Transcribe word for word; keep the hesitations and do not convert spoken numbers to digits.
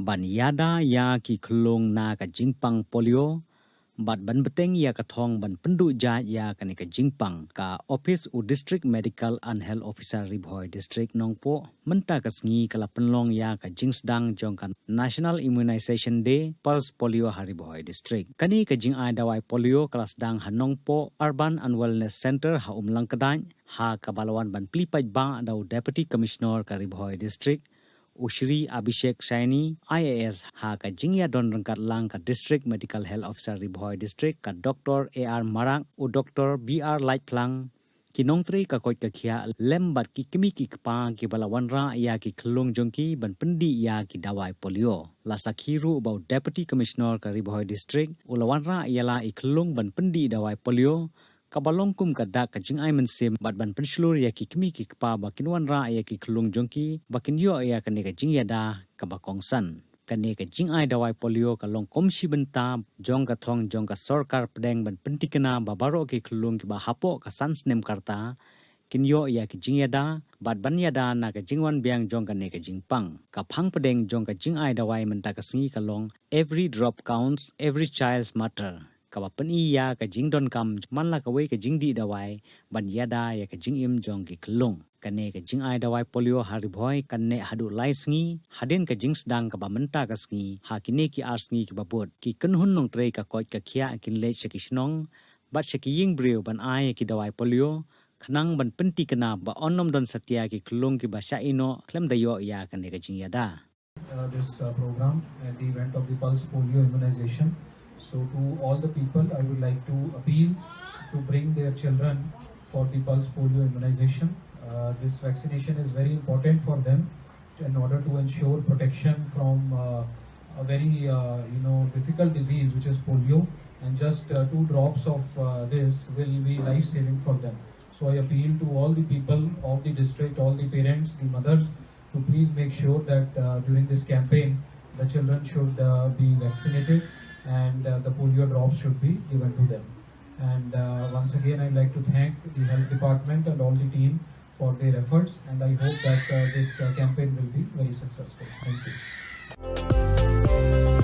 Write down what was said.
ban ïada ïa ki khyllung na ka jingpang polio bad ban bteng ïa ka thong ban pynduh jait ïa kane ka jingpang. Ka ophis u District Medical and Health Officer Ri Bhoi District Nongpoh mynta ka sngi ka la pynlong ïa ka jingsdang jong ka National Immunization Day Pulse Polio ha Ri Bhoi District. Kane ka jingai dawai polio ka la sdang ha Nongpoh Urban and Wellness Center ha Umlangkdait, ha kaba la wan ban plie paidbah da u Deputy Commissioner ka Ri Bhoi District, u Shri Abhishek Saini, I A S, ha ka jingïadon ryngkat lang ka District Medical Health Officer Ri Bhoi District, ka Doctor A R Marak, u Doctor B R Laitphlang, ki nongtrei ka koit ka khiah lem bad ki kmie ki kpa kiba la wanrah ïa ki khyllung jong ki ban pyndih ïa ki dawai polio. La sakhi ruh ba u Deputy Commissioner ka Ri Bhoi District u la wanrah ïa la i khyllung ban pyndih dawai polio, kaba long kum ka dak ka jingai mynsiem bad ban pynshlur ïa ki kmie ki kpa ba kin wanrah ïa ki khyllung jong ki ba kin ïoh ïa kane ka jingïada kaba kongsan. Kane ka jingai dawai polio ka long kum shi bynta jong ka thong jong ka sorkar pdeng ban pyntikna ba baroh ki khyllung kiba hapoh ka san snem ka rta kin ïoh ïa ki jingïada bad ban ïada na ka jingwan biang jong kane ka jingpang. Ka phang pdeng jong ka jingai dawai mynta ka sngi ka long Every Drop Counts, Every Child's Matter, kaba pyni ïa ka jingdonkam man la kawei ka jingdih dawai ban ïada ïa ka jingim jong ki khyllung. Kane ka jingai dawai polio ha Ri Bhoi kan neh haduh lai sngi hadien ka jingsdang kaba mynta ka sngi. Ha kine ki ar sngi kiba bud, ki kynhun nongtrei ka koit ka khiah kin leit sha ki shnong bad sha ki ïing briew ban ai ïa ki dawai polio, khnang ban pyntikna ba yn ym don satia ki khyllung kiba shah ïehnoh khlem da ïoh ïa kane ka jingïada. Uh, this uh, program and the event of the pulse polio immunization. So, to all the people, I would like to appeal to bring their children for the pulse polio immunization. Uh, this vaccination is very important for them in order to ensure protection from uh, a very uh, you know, difficult disease, which is polio. And just uh, two drops of uh, this will be life saving for them. So I appeal to all the people of the district, all the parents, the mothers, to please make sure that uh, during this campaign, the children should uh, be vaccinated and uh, the polio drops should be given to them. And uh, once again, I'd like to thank the health department and all the team for their efforts, and I hope that uh, this uh, campaign will be very successful. Thank you.